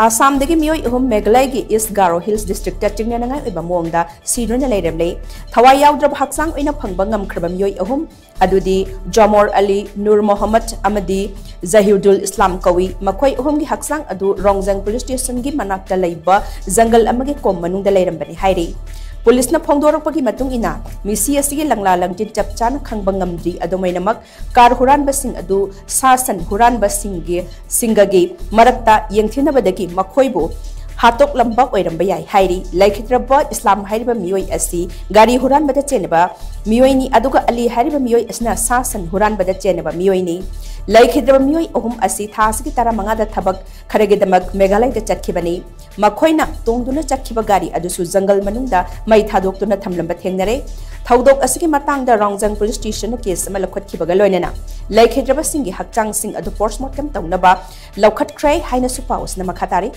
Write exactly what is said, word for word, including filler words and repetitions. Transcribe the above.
ꯑꯁꯥꯝꯗꯒꯤ ꯃꯤꯑꯣꯏ ꯑꯍꯨꯝ ꯃꯦꯘꯥꯂꯌꯒꯤ ꯏꯁ Garo hills district ꯆꯤꯡꯅꯅꯉꯥꯏ ꯑꯣꯏꯕ ꯃꯑꯣꯡꯗ ꯁꯤꯗꯨꯅ ꯂꯩꯔꯝꯂꯦ꯫ ꯊꯋꯥꯏ ꯌꯥꯎꯗ꯭ꯔꯕ ꯍꯛꯆꯥꯡ ꯑꯣꯏꯅ ꯐꯪꯕ ꯉꯝꯈ꯭ꯔꯕ ꯃꯤꯑꯣꯏ ꯑꯍꯨꯝ ꯑꯗꯨꯗꯤ ꯖꯣꯃꯣꯔ ꯑꯂꯤ, ꯅꯨꯔ ꯃꯣꯍꯝꯃꯗ ꯑꯃꯗꯤ ꯖꯍꯤꯔꯗꯨꯜ ꯏꯁꯂꯥꯝ ꯀꯧꯏ꯫ ꯃꯈꯣꯏ ꯑꯍꯨꯝꯒꯤ ꯍꯛꯆꯥꯡ ꯑꯗꯨ ꯔꯣꯡꯖꯪ ꯄꯨꯂꯤꯁ ꯁ꯭ꯇꯦꯁꯟꯒꯤ ꯃꯅꯥꯛꯇ ꯂꯩꯕ ꯖꯪꯒꯜ ꯑꯃꯒꯤ ꯀꯣꯝ ꯃꯅꯨꯡꯗ ꯂꯩꯔꯝꯕꯅꯤ ꯍꯥꯏꯔꯤ꯫ ꯄꯨꯂꯤꯁꯅ ꯐꯣꯡꯗꯣꯔꯛꯄꯒꯤ ꯃꯇꯨꯡ ꯏꯟꯅ, ꯃꯤꯁꯤ ꯑꯁꯤꯒꯤ ꯂꯪꯂꯥ ꯂꯪꯆꯤꯟ ꯆꯞ ꯆꯥꯅ ꯈꯪꯕ ꯉꯝꯗ꯭ꯔꯤ꯫ ꯑꯗꯨꯝ ꯑꯣꯏꯅꯃꯛ, ꯀꯥꯔ ꯍꯨꯔꯥꯟꯕꯁꯤꯡ ꯑꯗꯨ ꯁꯥ ꯁꯟ ꯍꯨꯔꯥꯟꯕꯁꯤꯡꯒꯤ, ꯁꯤꯡꯒꯒꯤ ꯃꯔꯛꯇ ꯌꯦꯡꯊꯤꯅꯕꯗꯒꯤ ꯃꯈꯣꯏꯕꯨ ꯍꯥꯠꯇꯣꯛꯂꯝꯕ ꯑꯣꯏꯔꯝꯕ ꯌꯥꯏ ꯍꯥꯏꯔꯤ꯫ ꯂꯩꯈꯤꯗ꯭ꯔꯕ ꯏꯁꯂꯥꯝ ꯍꯥꯏꯔꯤꯕ ꯃꯤꯑꯣꯏ ꯑꯁꯤ ꯒꯥꯔꯤ ꯍꯨꯔꯥꯟꯕꯗ ꯆꯦꯟꯅꯕ ꯃꯤꯑꯣꯏꯅꯤ, ꯑꯗꯨꯒ ꯑꯂꯤ ꯍꯥꯏꯔꯤꯕ ꯃꯤꯑꯣꯏ ꯑꯁꯤꯅ ꯁꯥ ꯁꯟ ꯍꯨꯔꯥꯟꯕꯗ ꯆꯦꯟꯅꯕ ꯃꯤꯑꯣꯏꯅꯤ꯫ ꯂꯩꯈꯤꯗ꯭ꯔꯕ ꯃꯤꯑꯣꯏ ꯑꯍꯨꯝ ꯑꯁꯤ ꯊꯥ ꯑꯁꯤꯒꯤ ꯇꯔꯥꯃꯉꯥꯗ ꯊꯕꯛ ꯈꯔꯒꯤꯗꯃꯛ ꯃꯦꯘꯥꯂꯌꯗ ꯆꯠꯈꯤꯕꯅꯤ꯫ ꯃꯈꯣꯏꯅ ꯇꯣꯡꯗꯨꯅ ꯆꯠꯈꯤꯕ ꯒꯥꯔꯤ ꯑꯗꯨꯁꯨ ꯖꯪꯒꯜ ꯃꯅꯨꯡꯗ ꯃꯩ ꯊꯥꯗꯣꯛꯇꯨꯅ ꯊꯝꯂꯝꯕ ꯊꯦꯡꯅꯔꯦ꯫ ꯊꯧꯗꯣꯛ ꯑꯁꯤꯒꯤ ꯃꯇꯥꯡꯗ ꯔꯣꯡꯖꯪ ꯄꯨꯂꯤꯁ ꯁ꯭ꯇꯦꯁꯟꯅ ꯀꯦꯁ ꯑꯃ ꯂꯧꯈꯠꯈꯤꯕꯒ ꯂꯣꯏꯅꯅ ꯂꯩꯈꯤꯗ꯭ꯔꯕꯁꯤꯡꯒꯤ ꯍꯛꯆꯥꯡꯁꯤꯡ ꯑꯗꯨ ꯄꯣꯁꯠꯃꯣꯔꯇꯦꯝ ꯇꯧꯅꯕ ꯂꯧꯈꯠꯈ꯭ꯔꯦ ꯍꯥꯏꯅꯁꯨ ꯄꯥꯎ ꯑꯁꯤꯅ ꯃꯈꯥ ꯇꯥꯔꯤ꯫